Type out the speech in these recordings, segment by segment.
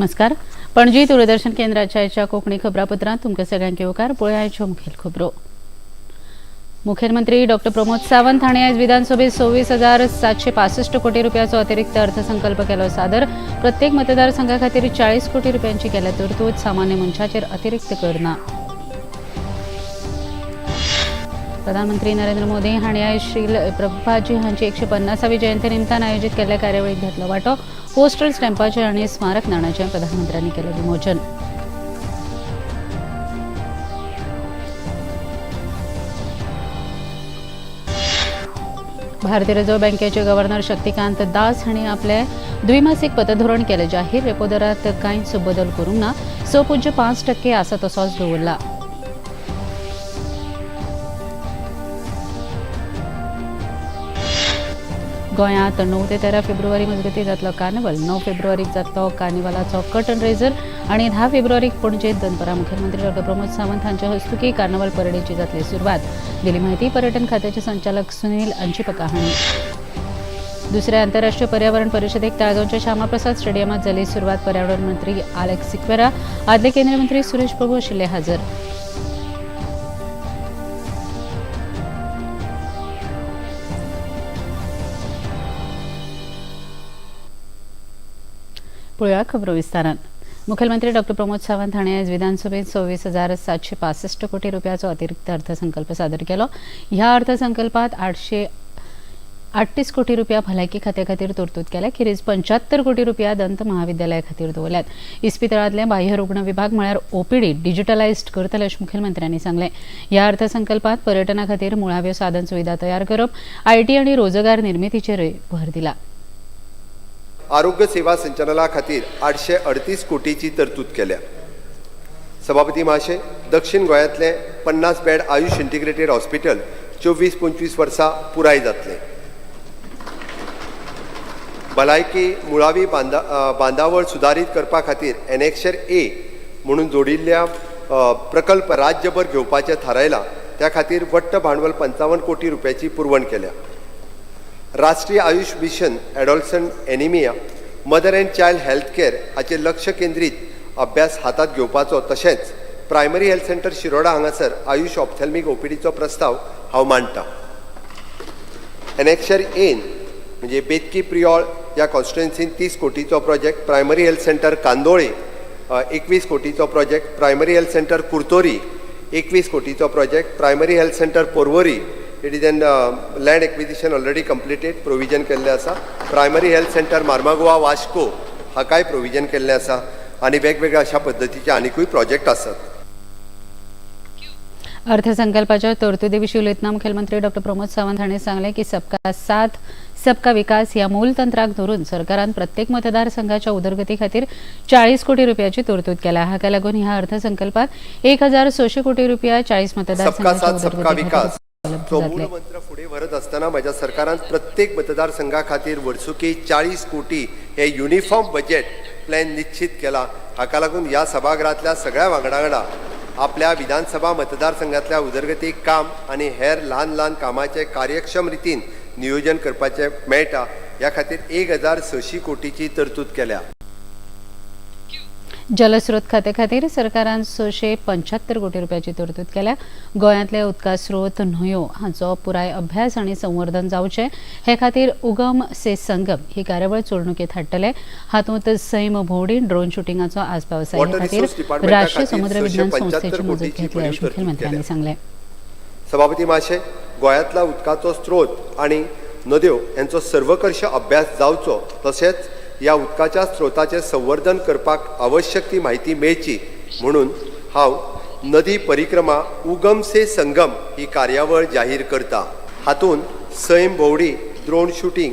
नमस्कार. पणजी दूरदर्शन केंद्राच्या आयच्या कोंकणी खबरापत्रांत तुमकां सगळ्यांक येवकार. पळया आयच्यो मुखेल खबरो. मुखेलमंत्री डॉक्टर प्रमोद सावंत हांणी आयज विधानसभेत 26,765 कोटी रुपयाचो अतिरिक्त अर्थसंकल्प केलो सादर. प्रत्येक मतदारसंघा खातीर 40 कोटी रुपयांची केल्या तरतूद. सामान्य मनशाचेर अतिरिक्त कर ना. प्रधानमंत्री नरेंद्र मोदी हांणी आयज श्रील प्रभुपादजी हांची 150वी जयंती निमतान आयोजीत केल्ल्या कार्यावळीत घेतलो वांटो. पोस्टल स्टॅम्पाचें आनी स्मारक नाण्याचें प्रधानमंत्र्यांनी केलें विमोचन. भारतीय रिझर्व्ह बँकेचे गव्हर्नर शक्तिकांत दास हांणी आपले द्विमासिक पतधोरण केलें जाहीर. रेपो दरात कांयच बदल करूंक ना. 6.5% आसा तसोच दवरला. गोंयांत 9 ते 13 फेब्रुवारी मजगतीं जातलो कार्निवल. 9 फेब्रुवारीक जातलो कार्निवालाचो कर्टन रेजर आनी 10 फेब्रुवारीक पणजेंत दनपरां मुखेलमंत्री डॉक्टर प्रमोद सावंत हांचे हस्तुकीं कार्निवल परेडीची जातली सुरवात. दिली माहिती पर्यटन खात्याचे संचालक सुनील अंचिपका हांणी. दुसऱ्या आंतरराष्ट्रीय पर्यावरण परिषदेक ताळगांवच्या श्यामाप्रसाद स्टेडियमात जाली सुरवात. पर्यावरण मंत्री आलेक्स सिक्वेरा, आदले केंद्रीय मंत्री सुरेश प्रभू आशिल्ले हजर. पळोवया खबरो विस्तारान. मुखेलमंत्री डॉक्टर प्रमोद सावंत हांणी आयज विधानसभेत 26,765 कोटी रुपयाचो अतिरिक्त अर्थसंकल्प सादर केलो. ह्या अर्थसंकल्पात 838 कोटी रुपया भलायकी खात्या खातीर तरतूद केल्या. खेरीज 75 कोटी रुपया दंत महाविद्यालया खातीर दवरल्यात. इस्पितळांतले बाह्य रुग्ण विभाग म्हळ्यार ओपीडी डिजिटलायज्ड करतले अशें मुखेलमंत्र्यांनी सांगलें. ह्या अर्थसंकल्पात पर्यटना खातीर मुळाव्यो साधन सुविधा तयार करप, IT आनी रोजगार निर्मितीचेरय भर दिला. आरोग्य सेवा संचालना खातीर 838 कोटीची तरतूद केल्या. सभापती महाशय, दक्षिण गोंयांतले 50 बेड आयुष इंटिग्रेटेड हॉस्पिटल 24-25 वर्सां पुराय जातलें. भलायकी मुळावी बांदावळ सुदारीत करपा खातीर एनेक्शर ए म्हणून जोडिल्ल्या प्रकल्प राज्यभर घेवपाचें थारायलां. त्या खातीर वट्ट भांडवल 55 कोटी रुपयाची पुरवण केल्या. राष्ट्रीय Ayush mission, adolescent anaemia, mother and child health care हाचेर लक्ष केंद्रीत अभ्यास हातांत घेवपाचो, तशेंच प्रायमरी हेल्थ सेंटर शिरोडा हांगासर आयुष ऑप्थॅल्मीक ओपीडीचो प्रस्ताव हांव मांडटा. एनेक्शर एन म्हणजे बेतकी प्रियोळ ह्या कॉन्स्टिट्युएन्सीन 30 कोटीचो project, primary health centre Candolim 21 कोटीचो project, primary health centre Curtorim 21 कोटीचो project, primary health centre Porvorim, it is an land acquisition already completed, provision केल्लें आसा. Primary health centre Mormugao Vasco हाकाय provision केल्लें आसा आनी वेगवेगळ्या अशा पद्दतीचे आनिकूय प्रोजेक्ट आसात. अर्थसंकल्पाच्या तरतुदी विशीं उलयतना मुखेलमंत्री डॉक्टर प्रमोद सावंत हांणी सांगलें की सबका साथ सबका विकास ह्या मूलतंत्राक धरून सरकारान प्रत्येक मतदारसंघाच्या उदरगती खातीर 40 कोटी रुपयाची तरतूद केल्या. हाका लागून ह्या अर्थसंकल्पात 1600 कोटी रुपया 40 सबका मतदारसंघाच्या साथ सबका उदरगती विकास खातीर उपलब्ध चो जातले. मूलमंत्र फुडें व्हरत आसतना म्हज्या सरकारान प्रत्येक मतदारसंघा खातीर वर्सुकी 40 कोटी हे युनिफॉर्म बजेट प्लॅन निश्चित केला. हाका लागून ह्या सभाघरांतल्या सगळ्या वांगडा वांगडा आपल्या विधानसभा मतदारसंघातल्या उदरगती काम आनी हेर ल्हान ल्हान कामाचें कार्यक्षम रितीन नियोजन करपाचें मेळटा. ह्या खातीर 1600 कोटीची तरतूद केल्या. जलस्रोत खात्या खातीर सरकारान 675 कोटी रुपयाची तरतूद केल्या. गोंयांतले उदका स्रोत, न्हंयो हांचो पुराय अभ्यास आनी संवर्धन जावचें हे खातीर उगम से संगम ही कार्यावळ चलणुकेंत हाडटले. हातूंत सैम भोंवडी, ड्रोन शुटिंगाचो आस्पाव आसा. हे वॉटर खातीर रिसोर्स डिपार्टमेंटा राष्ट्रीय खातीर समुद्र विज्ञान 675 संस्थेची मजत कोटीची घेतली अशें भरीव तरतूद मुखेलमंत्र्यांनी केल्या. सांगलें. सभापती महाशय, गोंयांतला उदकाचो स्रोत आनी नद्यो यांचो सर्वकर्श अभ्यास जावचो, तशेंच ह्या उदकाच्या स्रोताचें संवर्धन करपाक आवश्यक ती म्हायती मेळची म्हणून हांव नदी परिक्रमा उगम से संगम ही कार्यावळ जाहीर करता. हातूंत सैम भोंवडी, drone shooting,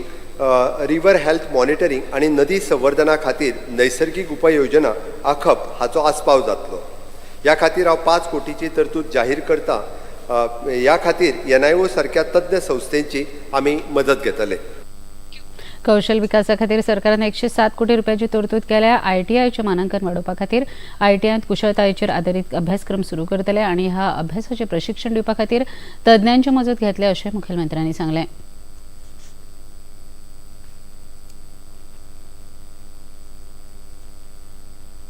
river health monitoring आनी नदी संवर्धना खातीर नैसर्गीक उपाय योजना आंखप हाचो आस्पाव जातलो. ह्या खातीर हांव 5 कोटीची तरतूद जाहीर करता. ह्या खातीर एनआयओ सारक्या तज्ञ संस्थेची आमी मदत घेतले. कौशल विकासा खातीर सरकारान 107 कोटी रुपयाची तरतूद केल्या. आयटीआयचें मानांकन वाडोवपा खातीर आयटीआयंत कुशळतायेचेर आदारीत अभ्यासक्रम सुरू करतले आनी ह्या अभ्यासाचें प्रशिक्षण दिवपा खातीर तज्ञांची मजत घेतले अशें मुखेलमंत्र्यांनी सांगलें.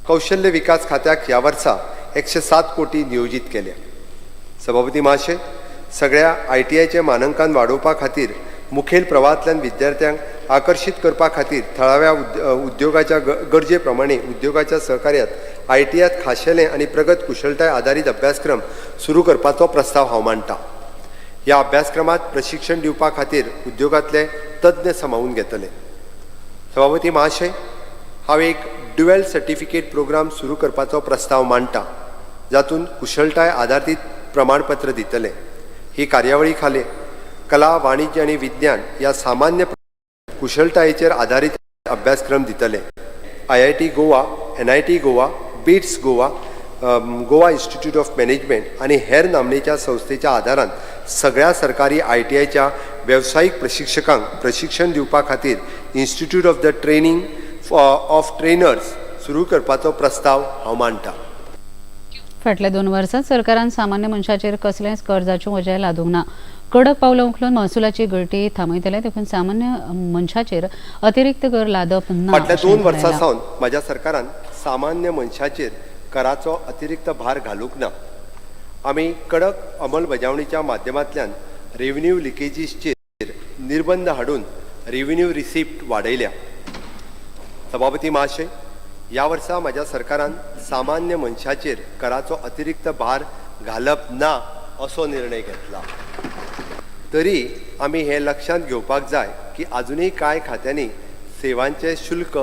कौशल्य विकास खात्याक ह्या वर्सा 107 कोटी नियोजीत केल्या. सभापती महाशय, सगळ्या आयटीआयचें मानांकन वाडोवपा खातीर मुखेल प्रवाहांतल्यान विद्यार्थ्यांक आकर्शीत करपा खातीर थळाव्या उद्योगाच्या गरजे प्रमाणे उद्योगाच्या सहकार्यात आयटीआयत खाशेले आनी प्रगत कुशळटाय आदारीत अभ्यासक्रम सुरू करपाचो प्रस्ताव हांव मांडटा. ह्या अभ्यासक्रमात प्रशिक्षण दिवपा खातीर उद्योगांतले तज्ञ सामावून घेतले. सभापती महाशय, हांव एक ड्युएल सर्टिफिकेट प्रोग्राम सुरू करपाचो प्रस्ताव मांडटा, जातूंत कुशळटाय आदारीत प्रमाणपत्र दितले. ही कार्यावळी खाले कला, वाणिज्य आनी विज्ञान ह्या सामान्य कुशळटायेचेर आदारीत अभ्यासक्रम दितले. IIT Goa, NIT Goa, BITS Goa, Goa Institute of Management आनी हेर नामनेच्या संस्थेच्या आदारान सगळ्या सरकारी आयटीआयच्या वेवसायीक प्रशिक्षकांक प्रशिक्षण दिवपा खातीर Institute of the Training of Trainers सुरू करपाचो प्रस्ताव हांव मांडटा. फाटल्या 2 वर्सात सरकारान सामान्य मनशाचेर कसलेंच कर्जाचें वजें लादूंक ना. कडक पावलां उखलून महसुलाची गळटी थांबयतले, देखून सामान्य मनशाचेर अतिरिक्त कर लादप ना. फाटल्या 2 वर्सां सावन म्हज्या सरकारान सामान्य मनशाचेर कराचो अतिरिक्त भार घालूंक ना. आमी कडक अंमलबजावणीच्या माध्यमांतल्यान रेव्हेन्यू लिकेजीसचेर निर्बंध हाडून रेव्हेन्यू रिसिप्ट वाडयल्या. सभापती महाशय, ह्या वर्सा म्हज्या सरकारान सामान्य मनशाचेर कराचो अतिरिक्त भार घालप ना असो निर्णय घेतला. तरी आमी हें लक्षांत घेवपाक जाय की आजुनूय कांय खात्यांनी सेवांचें शुल्क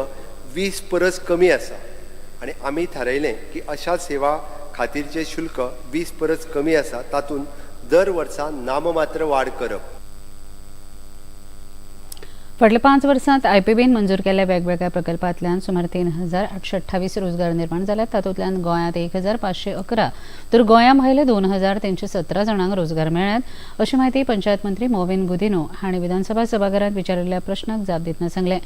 20 परस कमी आसा आनी आमी थारायलें की अशा सेवा खातीरचें शुल्क 20 परस कमी आसा तातूंत दर वर्सा नाममात्र वाड करप. फाटल्या 5 वर्सांत आयपीबीन मंजूर केल्ल्या वेगवेगळ्या प्रकल्पांतल्यान सुमार 3828 रोजगार निर्माण जाल्यात. तातूंतल्यान गोंयांत 1511 तर गोंया भायले 2317 जाणांक रोजगार मेळ्ळ्यात, अशी म्हायती पंचायत मंत्री मॉविन गुदिन्हो हांणी विधानसभा सभाघरांत विचारिल्ल्या प्रश्नाक जाप दितना सांगलें.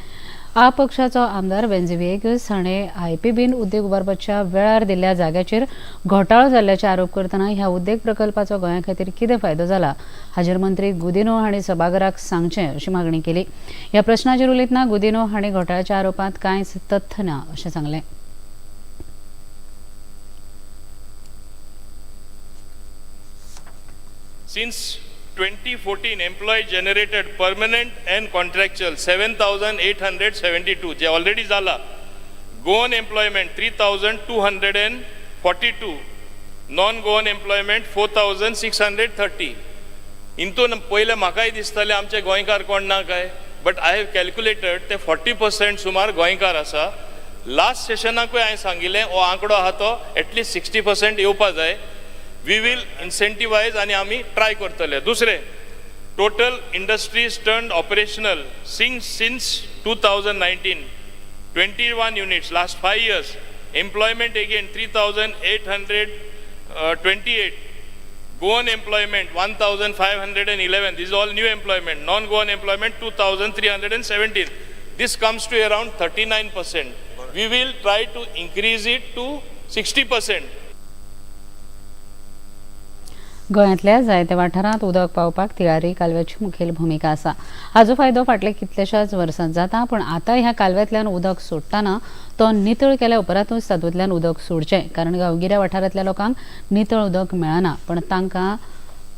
आप पक्षाचो आमदार वेन्झी व्हिएगस हाणें आयपीबीन उद्देग उबारपाच्या वेळार दिल्ल्या जाग्याचेर घोटाळो जाल्ल्याचे आरोप करतना ह्या उद्देग प्रकल्पाचो गोंया खातीर कितें फायदो जाला हाचेर मंत्री गुदिन्हो हांणी सभाघराक सांगचें अशी मागणी केली. ह्या प्रश्नाचेर उलयतना गुदिन्हो हांणी घोटाळ्याच्या आरोपांत कांयच तथ्य ना अशें सांगलें. Since 2014, employee generated permanent and contractual 7,872, J already जाला. Goan employment 3,242, non-Goan employment 4,630. इंतून पयलें म्हाकाय दिसतालें आमचे गोंयकार कोण ना काय, बट I have calculated ते 40% सुमार गोंयकार आसा. लास्ट सेशनाकूय हांवें सांगिल्लें हो आंकडो आहा तो एटलिस्ट 60% येवपा जाय. We will इन्सेंटिवायज आनी आमी ट्राय करतले. दुसरें, total industries turn operational since 2019 21 units last 5 years. Employment again 3,828. Goan employment 1,511. This is all new employment. Non-Goan employment 2,317. This comes to around 39%. We will try to increase it to 60%. गोंयांतल्या जायत्या वाठारांत उदक पावपाक तिळारी कालव्याची मुखेल भुमिका आसा. हाजो फायदो फाटल्या कितल्याशाच वर्सांत जाता, पूण आतां ह्या कालव्यांतल्यान उदक सोडटना तो नितळ केल्या उपरांतूच तातूंतल्यान उदक सोडचें, कारण गांवगिऱ्या वाठारांतल्या लोकांक नितळ उदक मेळना, पण तांकां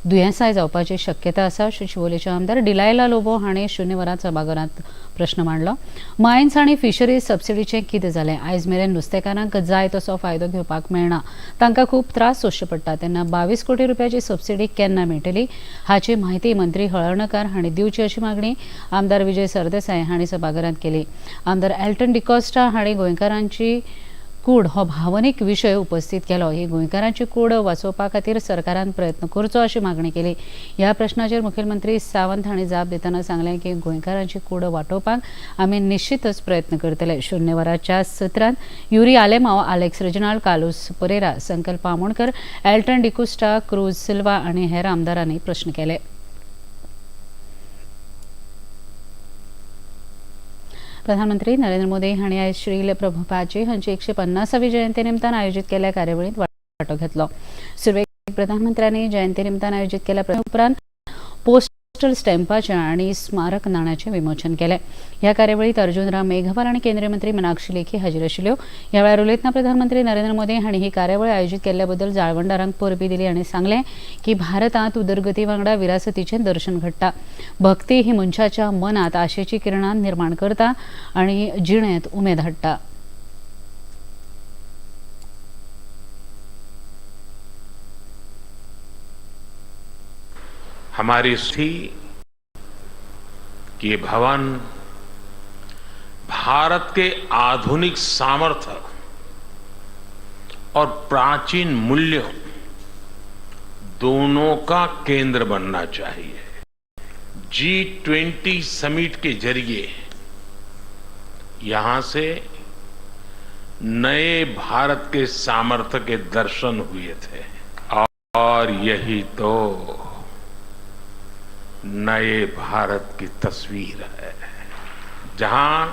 दुयेंसाय जावपाची शक्यता आसा, अशें शिवोलेचे आमदार डिलायला लोबो हांणी शून्य वरांत सभाघरांत प्रश्न मांडलो. मायन्स आनी फिशरीज सबसिडीचें कितें जालें? आयज मेरेन नुस्तेकारांक जाय तसो फायदो घेवपाक मेळना, तांकां खूब त्रास सोंसचे पडटा. तेन्ना 22 कोटी रुपयाची सबसिडी केन्ना मेळटली हाची म्हायती मंत्री हळर्णकार हांणी दिवची अशी मागणी आमदार विजय सरदेसाय हांणी सभाघरांत केली. आमदार एल्टन डिकॉस्टा हांणी गोंयकारांची कूड हो भावनीक विशय उपस्थित केलो. ही गोंयकारांची कूड वाचोवपा खातीर सरकारान प्रयत्न करचो अशी मागणी केली. ह्या प्रश्नाचेर मुखेलमंत्री सावंत हांणी जाप दितना सांगलें की गोंयकारांची कूड वाटोवपाक आमी निश्चितच प्रयत्न करतले. शून्य वराच्या सत्रांत Yuri Alemao, Alex Reginald, Carlos Pereira, Sankalp Amonkar, Elton D'Costa, Cruz Silva आनी हेर आमदारांनी प्रश्न केले. प्रधानमंत्री नरेंद्र मोदी हांणी आयज श्रील प्रभुपादजी हांची 150वी जयंती निमतान आयोजीत केल्ल्या कार्यावळींत वांटो घेतलो. सुरवेक प्रधानमंत्र्यांनी जयंती निमतान आयोजीत केल्या उपरांत पोस्टल पोस्टल स्टॅम्पाचें आनी स्मारक नाण्याचें विमोचन केलें. ह्या कार्यावळीत अर्जुन राम मेघवाल आनी केंद्रीय मंत्री मीनाक्षी लेखी हाजीर आशिल्ल्यो. ह्या वेळार उलयतना प्रधानमंत्री नरेंद्र मोदी हांणी ही कार्यावळ आयोजीत केल्ल्या बद्दल जाळवणदारांक परबीं दिली आनी सांगलें की भारतांत उदरगती वांगडा विरासतीचें दर्शन घडटा. भक्ती ही मनशाच्या मनांत आशेची किरणां निर्माण करता आनी जिणेंत उमेद हाडटा. हमारी थी कि ये भवन भारत के आधुनिक सामर्थ्य और प्राचीन मूल्यों दोनों का केंद्र बनना चाहिए। G20 summit के जरिए यहां से नए भारत के सामर्थ्य के दर्शन हुए थे और यही तो नए भारत की तस्वीर है, जहां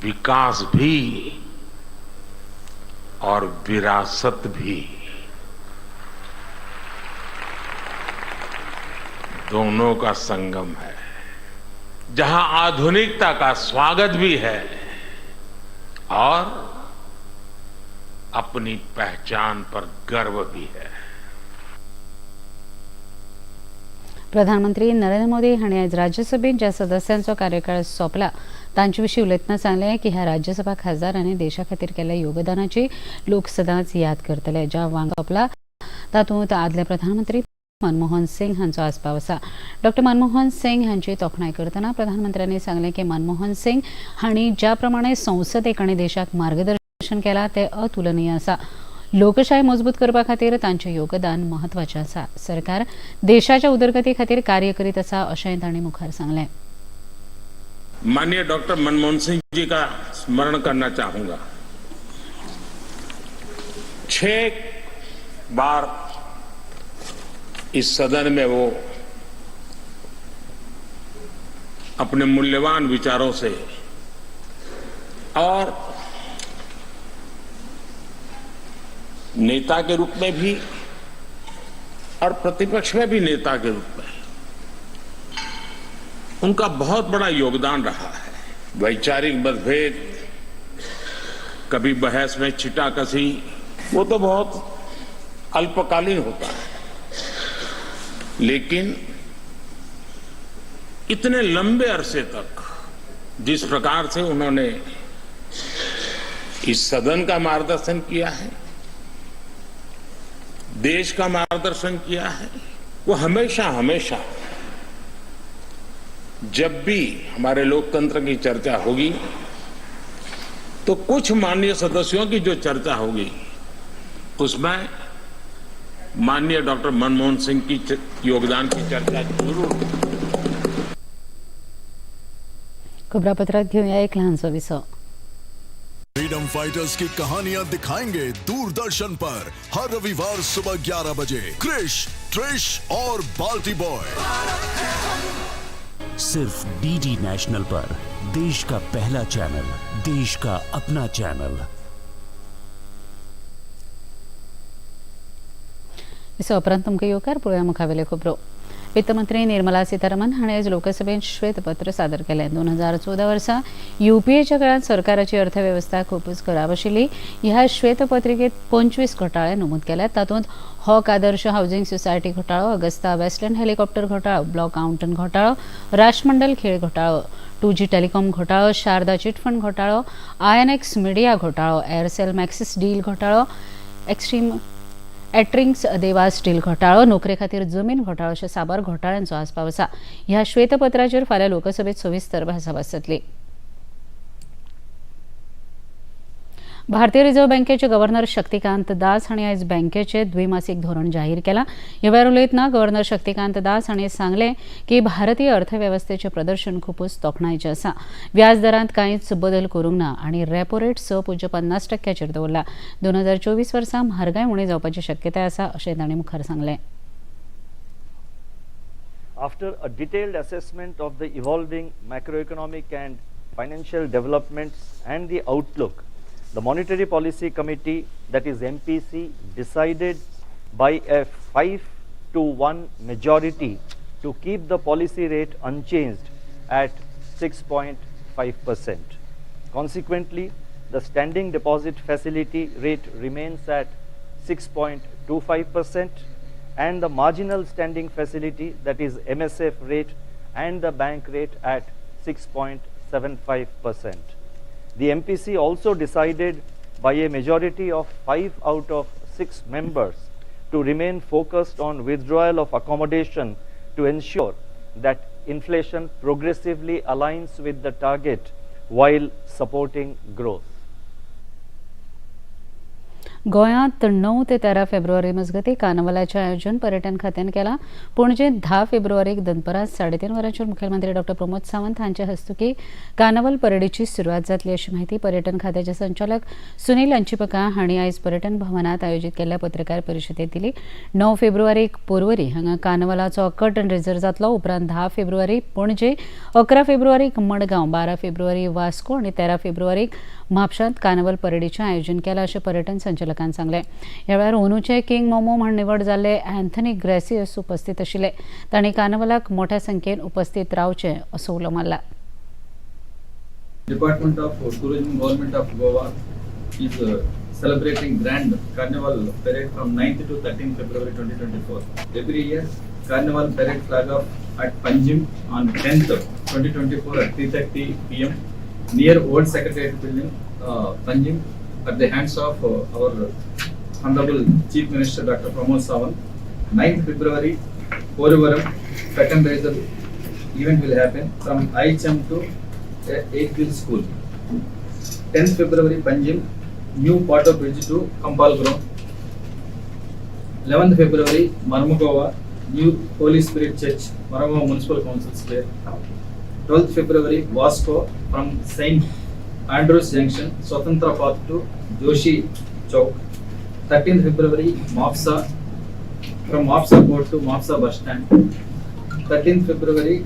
विकास भी और विरासत भी दोनों का संगम है, जहां आधुनिकता का स्वागत भी है और अपनी पहचान पर गर्व भी है। प्रधानमंत्री नरेंद्र मोदी हांणी आयज राज्यसभेत ज्या सदस्यांचो कार्यकाळ सोंपला तांचे विशीं उलयतना सांगलें की ह्या राज्यसभा खासदारांनी देशा खातीर केल्ल्या योगदानाची लोक सदांच याद करतले. ज्या वांगडा सोंपला तातूंत आदले प्रधानमंत्री मनमोहन सिंग हांचो आस्पाव आसा. डॉक्टर मनमोहन सिंग हांची तोखणाय करतना प्रधानमंत्र्यांनी सांगलें की मनमोहन सिंग हांणी ज्या प्रमाणे संसदेक आनी देशाक मार्गदर्शन केलां तें अतुलनीय आसा. लोकशाय मजबूत करपा खातीर तांचें योगदान म्हत्वाचें आसा. सरकार देशाच्या उदरगती खातीर कार्य करीत आसा अशेंय तांणी मुखार सांगलें. माननीय डॉक्टर मनमोहन सिंह जी का स्मरण करना चाहूंगा। 6 बार इस सदन में वो अपने मूल्यवान विचारों से और नेता के रूप में भी और प्रतिपक्ष में भी नेता के रूप में उनका बहुत बड़ा योगदान रहा है। वैचारिक मतभेद, कभी बहस में छिटाकसी, वो तो बहुत अल्पकालीन होता है, लेकिन इतने लंबे अरसे तक जिस प्रकार से उन्होंने इस सदन का मार्गदर्शन किया है, देश का मार्गदर्शन किया है, वो हमेशा हमेशा जब भी हमारे लोकतंत्र की चर्चा होगी तो कुछ माननीय सदस्यों की जो चर्चा होगी उसमें माननीय डॉक्टर मनमोहन सिंह की योगदान की चर्चा जरूर। खबरापत्रात घेऊया एक लहानसो विसव। फ्रीडम फाइटर्स की कहानियां दिखाएंगे दूरदर्शन पर हर रविवार सुबह 11 बजे क्रिश, ट्रिश और बाल्टी बॉय। सिर्फ डीडी नेशनल पर देश का पहला चैनल, देश का अपना चैनल। विसवा उपरांत तुमकां येवकार. पळोवया मुखावेल्यो खबरो. वित्तमंत्री निर्मला सीतारामन हांणी आयज लोकसभेत श्वेतपत्र सादर केलें. 2014 वर्सा युपीएच्या काळांत सरकाराची अर्थवेवस्था खुबूच खराब आशिल्ली. ह्या श्वेतपत्रिकेत 25 घोटाळे नमूद केल्यात. तातूंत हॉक आदर्श हावसिंग सोसायटी घोटाळो, अगस्ता वेस्टलँड हेलिकॉप्टर घोटाळो, ब्लॉक आउंटन घोटाळो, राष्ट्रमंडल खेळ घोटाळो, 2G telecom घोटाळो, शारदा चिटफंड घोटाळो, आयएनएक्स मिडिया घोटाळो, एअरसेल मॅक्सिस डील घोटाळो, एक्स्ट्रीम एट्रिंग्स देवा स्टील घोटाळो, नोकरे खातीर जमीन घोटाळो अशा साबार घोटाळ्यांचो आस्पाव आसा. ह्या श्वेतपत्राचेर फाल्यां लोकसभेत सविस्तर भासाभास जातली. भारतीय रिझर्व्ह बँकेचे गव्हर्नर शक्तिकांत दास हांणी आयज बँकेचे द्विमासिक धोरण जाहीर केलां. ह्या वेळार उलयतना गव्हर्नर शक्तिकांत दास हांणी सांगलें की भारतीय अर्थवेवस्थेचें प्रदर्शन खुबूच तोखणायचें आसा. व्याज दरांत कांयच बदल करूंक ना आनी रेपो रेट 6.50% दवरला. 2024 वर्सा म्हारगाय उणी जावपाची शक्यताय आसा अशें तांणी मुखार सांगलें. After a detailed assessment of the evolving macroeconomic and financial developments and the outlook, the Monetary Policy Committee, that is MPC, decided by a 5-1 majority to keep the policy rate unchanged at 6.5%. Consequently, the standing deposit facility rate remains at 6.25% and the marginal standing facility, that is MSF rate, and the bank rate at 6.75%. The MPC also decided by a majority of 5 out of 6 members to remain focused on withdrawal of accommodation to ensure that inflation progressively aligns with the target while supporting growth. गोंयांत 9 ते 13 फेब्रुवारी मजगतीं कार्नवलाचें आयोजन पर्यटन खात्यान केलां. पणजेंत 10 फेब्रुवारीक दनपरां 3:30 वरांचेर मुखेलमंत्री डॉक्टर प्रमोद सावंत हांचे हस्तुकीं कार्नवल परेडीची सुरवात जातली अशी म्हायती पर्यटन खात्याचे संचालक सुनील अंचिपका हांणी आयज पर्यटन भवनांत आयोजीत केल्ल्या पत्रकार परिशदेंत दिली. 9 फेब्रुवारीक पोरवरी हांगा कार्नवलाचो कर्टन रेजर जातलो. उपरांत 10 फेब्रुवारी पणजे, 11 फेब्रुवारीक मडगांव, 12 फेब्रुवारी वास्को आनी 13 फेब्रुवारीक म्हापशांत कार्नवल परेडीचें आयोजन केलां अशें पर्यटन संचालकान सांगलें. ह्या वेळार अंदूचे किंग मोमो म्हण निवड जाल्ले अँथनी ग्रेसियस उपस्थित आशिल्ले. तांणी कार्नवलाक मोठ्या संख्येन उपस्थित रावचें असो उलो मारला. Department of Tourism, Government of Goa is celebrating grand Carnival parade from 9th to 13th February 2024. Every year, Carnival parade flag off at Panjim on 10th 2024 at 3:30 p.m. near Old Secretariat Building, Panjim, at the hands of our Honorable Chief Minister Dr. Pramod Sawant. 9th February, Porvorim curtain raiser event will happen from IHM to 8th Hill School. 10th February, Panjim, New Porto Bridge to Kampal Ground. 11th February, Marmugova, New Holy Spirit Church, Marmugova Municipal Council Square. 12th February, Vasco, from St. Andrews Junction, Swatantra Path to Joshi Chowk. 13th February, Mapsa, from Mapsa Court to Mapsa Bus Stand. 13th February,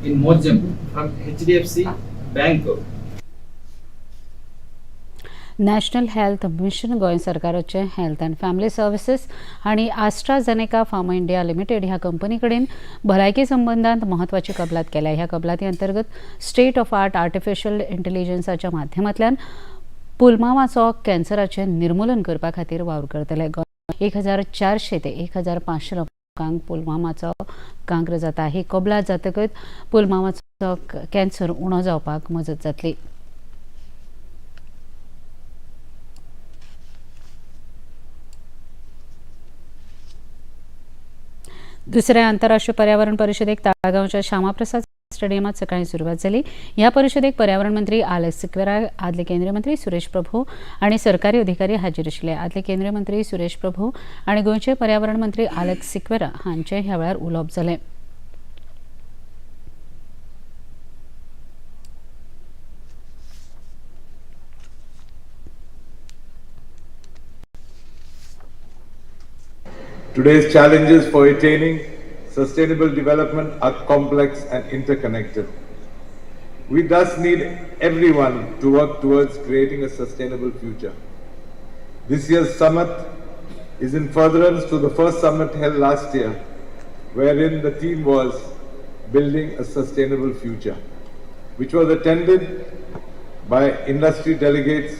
in Morjim, from HDFC Bank. National Health Mission Goa सरकाराचे health and family services आनी आस्ट्राझेनेका pharma India limited ह्या company कडेन भलायकी संबंदांत म्हत्वाची कबलात केल्या. ह्या कबलाती अंतर्गत स्टेट ऑफ आर्ट आर्टिफिशियल इंटेलिजन्साच्या माध्यमांतल्यान पुलमावाचो कॅन्सराचें निर्मूलन करपा खातीर वावर करतले. 1400 ते 1500 लोकांक पुलमामाचो कांक्र जाता. ही कबलात जातकच पुलमावाचो कॅन्सर उणो जावपाक मजत जातली. दुसऱ्या आंतरराष्ट्रीय पर्यावरण परिषदेक ताळगांवच्या श्यामाप्रसाद स्टेडियमात सकाळी सुरवात जाली. ह्या परिषदेक पर्यावरण मंत्री आलेक्स सिक्वेरा, आदले केंद्रीय मंत्री सुरेश प्रभू आनी सरकारी अधिकारी हाजीर आशिल्ले. आदले केंद्रीय मंत्री सुरेश प्रभू आनी गोंयचे पर्यावरण मंत्री आलेक्स सिक्वेरा हांचे ह्या वेळार उलोवप जालें. Today's challenges for attaining sustainable development are complex and interconnected. We thus need everyone to work towards creating a sustainable future. This year's summit is in furtherance to the first summit held last year, wherein the theme was Building a Sustainable Future, which was attended by industry delegates,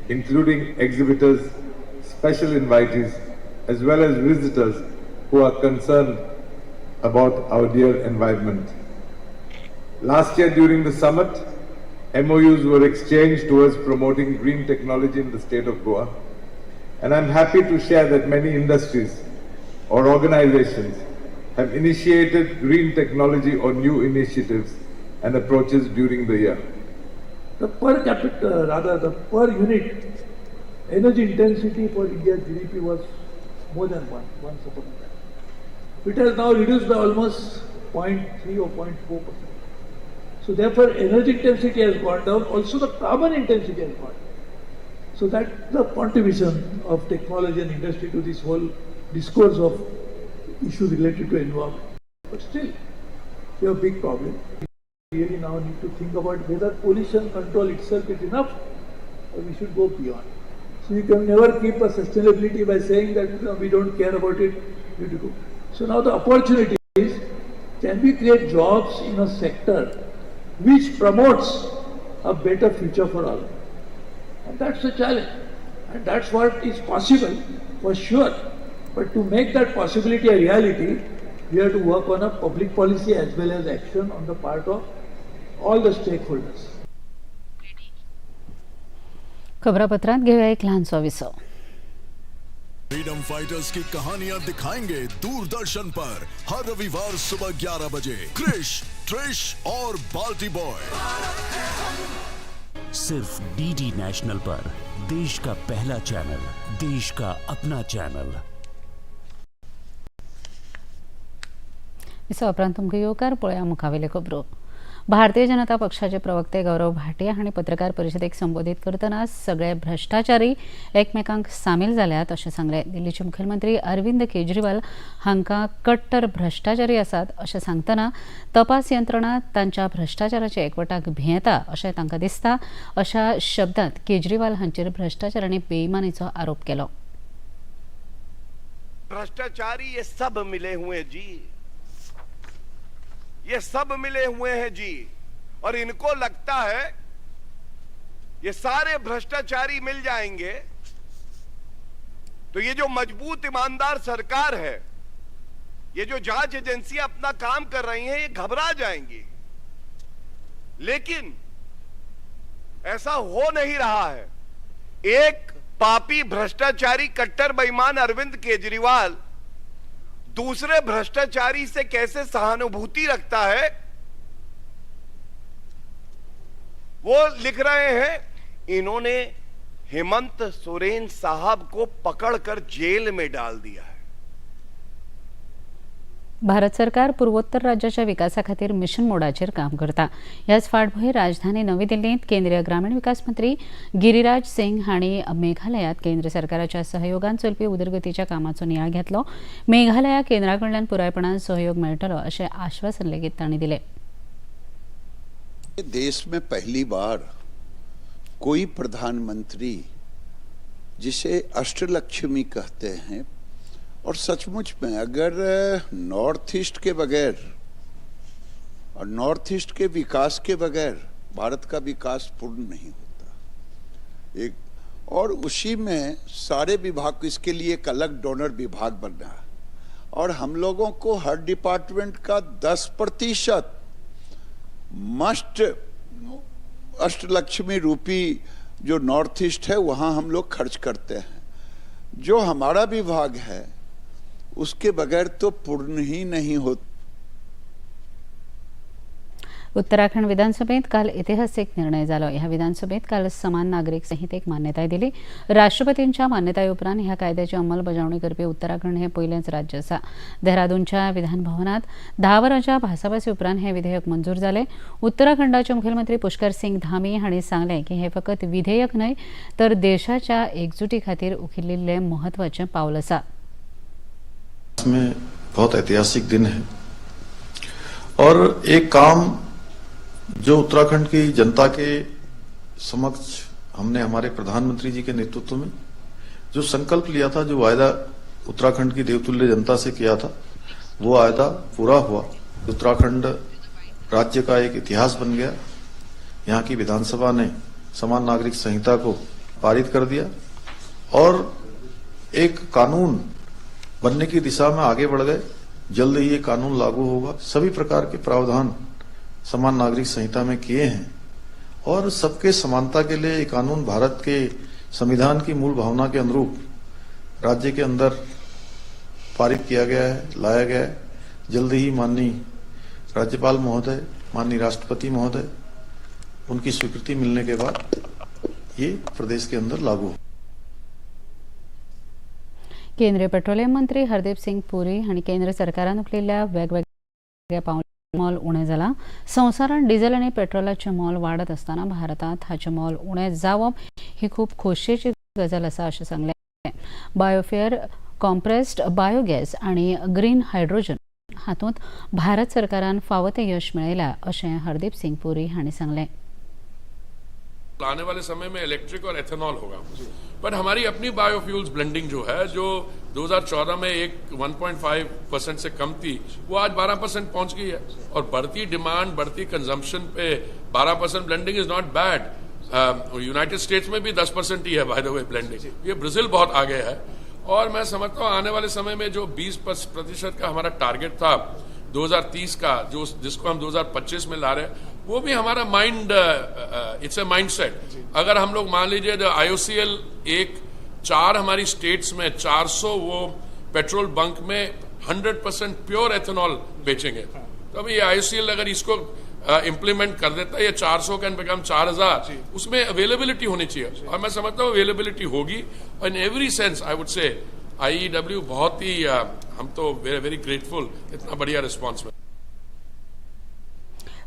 including exhibitors, special invitees, as well as visitors who are concerned about our dear environment. Last year during the summit, MOUs were exchanged towards promoting green technology in the state of Goa. And I'm happy to share that many industries or organizations have initiated green technology or new initiatives and approaches during the year. The per capita, rather the per unit energy intensity for India's GDP was more than 1 once upon a time. It has now reduced by almost 0.3 or 0.4%. So therefore, energy intensity has gone down, also the carbon intensity has gone down. So that's the contribution of technology and industry to this whole discourse of issues related to environment. But still, we have a big problem. We really now need to think about whether pollution control itself is enough or we should go beyond. So you can never keep a sustainability by saying that we don't care about it. So now the opportunity is Can we create jobs in a sector which promotes a better future for all? And that's the challenge. And that's what is possible for sure. But to make that possibility a reality, we have to work on a public policy as well as action on the part of all the stakeholders. खबरापत्रांत घेऊया एक ल्हानसो विसव. Freedom fighters की कहानियां दिखाएंगे दूरदर्शन पर हर रविवार सुबह 11 बजे क्रिश, ट्रिश और बाल्टी बॉय। सिर्फ डीडी नेशनल पर देश का पहला चैनल, देश का अपना चैनल। विसवा उपरांत तुमकां येवकार. पळया मुखावेले खबरो. भारतीय जनता पक्षाचे प्रवक्ते गौरव भाटिया हांणी पत्रकार परिशदेक संबोधीत करतना सगळे भ्रष्टाचारी एकमेकांक सामील जाल्यात अशें सांगलें. दिल्लीचे मुखेलमंत्री अरविंद केजरीवाल हांकां कट्टर भ्रष्टाचारी आसात अशें सांगतना तपास यंत्रणा तांच्या भ्रष्टाचाराचे एकवटाक भियेता अशें तांकां दिसता अशा शब्दांत केजरीवाल हांचेर भ्रष्टाचार आनी बेईमानीचो आरोप केलो. भ्रष्टाचारी ये सब मिले हुए जी, ये सब मिले हुए हैं जी, और इनको लगता है ये सारे भ्रष्टाचारी मिल जाएंगे तो ये जो मजबूत ईमानदार सरकार है, ये जो जांच एजेंसियां अपना काम कर रही हैं, ये घबरा जाएंगी। लेकिन ऐसा हो नहीं रहा है। एक पापी भ्रष्टाचारी कट्टर बेईमान अरविंद केजरीवाल दूसरे भ्रष्टाचारी से कैसे सहानुभूति रखता है, वो लिख रहे हैं। इन्होंने हेमंत सोरेन साहब को पकड़कर जेल में डाल दिया है। भारत सरकार पूर्वोत्तर राज्याच्या विकासा खातीर मिशन मोडाचेर काम करता. ह्याच फाटभूंयेर राजधानी नवी दिल्लींत केंद्रीय ग्रामीण विकास मंत्री गिरिराज सिंग हांणी मेघालयांत केंद्र सरकाराच्या सहयोगान चलपी उदरगतीच्या कामाचो नियाळ घेतलो. मेघालया केंद्रा कडल्यान पुरायपणान सहयोग मेळटलो अशें आश्वासन लेगीत तांणी दिलें. देश में पहली बार कोई प्रधानमंत्री जिसे अष्टलक्ष्मी कहते हैं, और सचमुच में अगर नॉर्थ ईस्ट के बगैर और नॉर्थ ईस्ट के विकास के बगैर भारत का विकास पूर्ण नहीं होता। एक और उसी में सारे विभाग, इसके लिए एक अलग डोनर विभाग बना और हम लोगों को हर डिपार्टमेंट का 10% मस्ट अष्टलक्ष्मी रूपी जो नॉर्थ ईस्ट है वहाँ हम लोग खर्च करते हैं। जो हमारा विभाग है उसके बगैर तो पूर्ण ही नहीं होता। उत्तराखंड विधानसभेत काल ऐतिहासिक निर्णय जालो. ह्या विधानसभेत काल समान नागरिक संहितेक मान्यताय दिली. राष्ट्रपतींच्या मान्यताये उपरांत ह्या कायद्याची अंमलबजावणी करपी उत्तराखंड हे पयलेंच राज्य आसा. देहरादूनच्या विधानभवनात 10 वरांच्या भासाभासे उपरांत हे विधेयक मंजूर जालें. उत्तराखंडाचे मुखेलमंत्री पुष्कर सिंग धामी हांणी सांगलें की हे फकत विधेयक न्हय तर देशाच्या एकजुटी खातीर उखलिल्लें म्हत्वाचें पावल आसा. में बहुत ऐतिहासिक दिन है और एक काम जो उत्तराखंड की जनता के समक्ष हमने हमारे प्रधानमंत्री जी के नेतृत्व में जो संकल्प लिया था, जो वायदा उत्तराखंड की देवतुल्य जनता से किया था, वो वायदा पूरा हुआ। उत्तराखंड राज्य का एक इतिहास बन गया। यहाँ की विधानसभा ने समान नागरिक संहिता को पारित कर दिया और एक कानून बनने की दिशा में आगे बढ़ गए। जल्द ही ये कानून लागू होगा। सभी प्रकार के प्रावधान समान नागरिक संहिता में किए हैं और सबके समानता के लिए ये कानून भारत के संविधान की मूल भावना के अनुरूप राज्य के अंदर पारित किया गया है, लाया गया है। जल्द ही माननीय राज्यपाल महोदय, माननीय राष्ट्रपति महोदय, उनकी स्वीकृति मिलने के बाद ये प्रदेश के अंदर लागू हो। केंद्रीय पेट्रोलियम मंत्री हरदीप सिंग पुरी हांणी केंद्र सरकारान उखलिल्ल्या वेगवेगळ्या पावलां मोल उणें जालां. संवसारांत डिझेल आनी पेट्रोलाचें मोल वाडत आसतना भारतांत हाचें मोल उणें जावप ही खूब खोशयेची गजाल आसा अशें सांगलें. बायोफ्युअल, कॉम्प्रेस्ड बायोगॅस आनी ग्रीन हायड्रोजन हातूंत भारत सरकारान फावो तें यश मेळयलां अशें हरदीप सिंग पुरी हांणी सांगलें. आने वाले समय में इलेक्ट्रिक और एथेनॉल होगा, पर हमारी अपनी बायोफ्यूल्स ब्लेंडिंग जो है, जो 2014 में एक 1.5% से कम थी, वो आज 12% पहुंच गई है। और बढ़ती डिमांड, बढ़ती consumption pay 12% blending is not bad. United States में भी 10% ही है बाय the way blending. ये ब्राजील बहुत आगे है और मैं समझता हूँ आने वाले समय में जो 20% का हमारा टारगेट था 2030 का, जो जिसको हम 2025 में ला रहे हैं, वो भी हमारा mind, it's a mind set. अगर हम लोग मान लीजिए IOCL एक 4 हमारी स्टेट्स में 400 वो पेट्रोल बंक में 100% प्योर एथेनॉल बेचेंगे, तो अभी ये IOCL अगर इसको इम्प्लीमेंट कर देता है, ये 400 can become 4000, उसमें अवेलेबिलिटी होनी चाहिए और मैं समझता हूँ अवेलेबिलिटी होगी। और in every sense I would say IEW बहुत ही हम तो वेरी वेरी ग्रेटफुल, इतना बढ़िया रिस्पॉन्स में।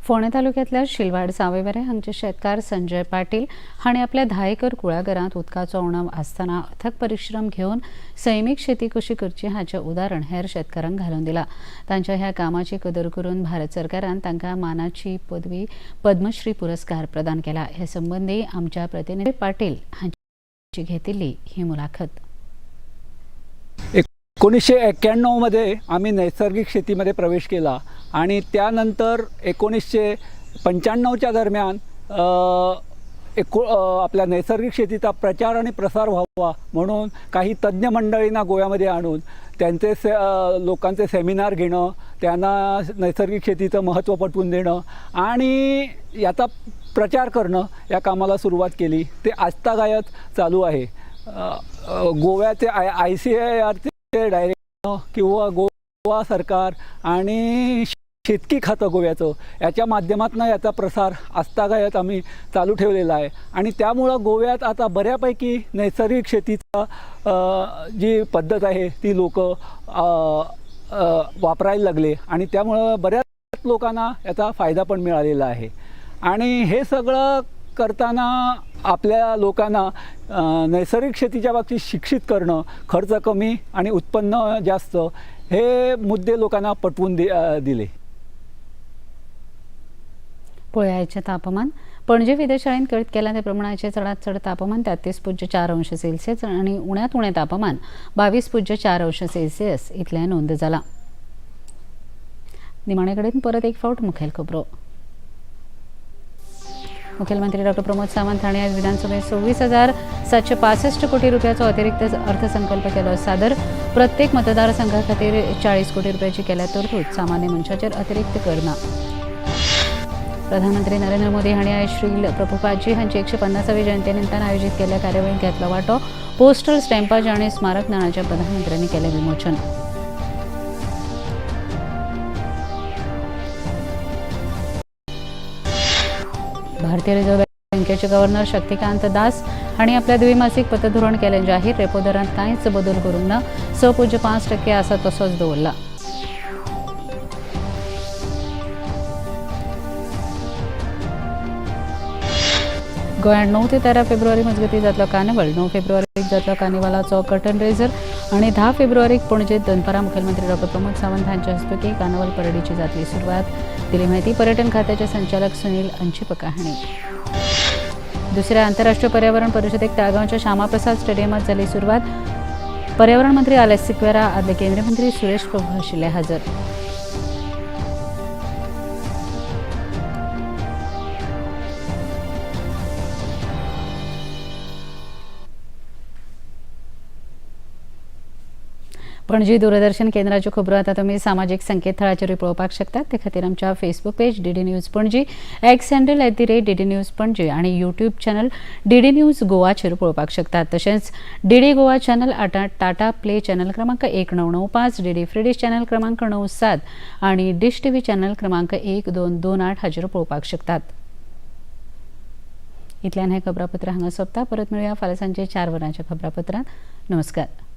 फोंडें तालुक्यांतल्या शिलवाड सावयवेरें हांगचे शेतकार संजय पाटील हांणी आपल्या 10 एकर कुळागरांत उदकाचो उणाव आसतना अथक परिश्रम घेवन सैमीक शेती कशी करची हाचें उदाहरण हेर शेतकारांक घालून दिलां। तांच्या ह्या कामाची कदर करून भारत सरकारान तांकां मानाची पदवी पद्मश्री पुरस्कार प्रदान केला। हे संबंदी आमच्या प्रतिनिधी पाटील हांची घेतिल्ली ही मुलाखत। 1991 मध्ये आम्ही नैसर्गिक शेतीमध्ये प्रवेश केला आणि त्यानंतर 1995च्या दरम्यान आपल्या नैसर्गिक शेतीचा प्रचार आणि प्रसार व्हावा म्हणून काही तज्ज्ञ मंडळींना गोव्यामध्ये आणून त्यांचे लोकांचे सेमिनार घेणं, त्यांना नैसर्गिक शेतीचं महत्त्व पटवून देणं आणि याचा प्रचार करणं या कामाला सुरुवात केली। ते आजतागायत चालू आहे। गोव्याचे ICARचे डायरेक्टर किंवा गोवा सरकार आणि शेतकी खातं गोव्याचं याच्या माध्यमातून याचा प्रसार आजतागायत आम्ही चालू ठेवलेला आहे आणि त्यामुळं गोव्यात आता बऱ्यापैकी नैसर्गिक शेतीचा जी पद्धत आहे ती लोकं वापरायला लागले आणि त्यामुळं बऱ्याच लोकांना याचा फायदा पण मिळालेला आहे। आणि हे सगळं करताना आपल्या लोकांना नैसर्गिक शेतीच्या बाबतीत शिक्षित करणं, खर्च कमी आणि उत्पन्न जास्त हे मुद्दे लोकांना पटवून दिले। पळयाचें तापमान पणजे वेधशाळेन कळीत केलां ते प्रमाणाचें चडांत चड तापमान 33.4 अंश सेल्सियस आनी उण्यांत उणें तापमान 22.4 अंश सेल्सियस इतलें नोंद जालां। निमाणे कडेन परत एक फावट मुखेल खबरो। मुख्यमंत्री डॉक्टर प्रमोद सावंत हांणी आज विधानसभेत 26,765 कोटी रुपयाचो अतिरिक्त अर्थसंकल्प केलो सादर। प्रत्येक मतदारसंघा खातीर 40 कोटी रुपयाची केल्या तरतूद। सामान्य मनशाचेर अतिरिक्त कर ना। प्रधानमंत्री नरेंद्र मोदी हांणी आयज श्रील प्रभुपादजी हांची 150वी जयंती निमतान आयोजित केल्ल्या कार्यावळींत घेतलो वांटो। पोस्टल स्टॅम्पाचें आनी स्मारक नाण्याचें प्रधानमंत्र्यांनी केलें विमोचन। भारतीय रिझर्व्ह बँकेचे गव्हर्नर शक्तिकांत दास हांणी आपल्या द्विमासिक पतधोरण केलें जाहीर। रेपो दरांत कांयच बदल करूंक ना, 6.5% आसा तसोच दवरला। गोंयांत 9 ते 13 फेब्रुवारी मजगतीं जातलो कार्निवल। 9 फेब्रुवारीक जातलो कार्निवालाचो कर्टन रेजर आनी 10 फेब्रुवारीक पणजेंत दनपारां मुखेलमंत्री डॉक्टर प्रमोद सावंत हांचे हस्तुकीं कार्निवल परेडीची जातली सुरवात। दिली माहिती पर्यटन खात्याचे संचालक सुनील अंचिपका हांणी। दुसऱ्या आंतरराष्ट्रीय पर्यावरण परिषदेक ताळगांवच्या श्यामाप्रसाद स्टेडियमात जाली सुरवात। पर्यावरण मंत्री आलेस सिक्वेरा, आदले केंद्रीय मंत्री सुरेश प्रभू आशिल्ले हजर। पणजी दूरदर्शन केंद्राच्यो खबरो आतां तुमी सामाजीक संकेतथळाचेरूय पळोवपाक शकतात। ते खातीर आमच्या Facebook page DD news Panaji, X handle @DD news Panaji आनी यूट्यूब चॅनल DD news गोवाचेर पळोवपाक शकतात। तशेंच DD Goa channel आतां टाटा प्ले चॅनल क्रमांक 1995, DD free dish channel क्रमांक 97 आनी डिश टीव्ही चॅनल क्रमांक 1228 हाचेर पळोवपाक शकतात। इतल्यान हें खबरापत्र हांगा सोंपता। परत मेळुया फाल्यां सांजे 4 वरांच्या खबरापत्रांत। नमस्कार।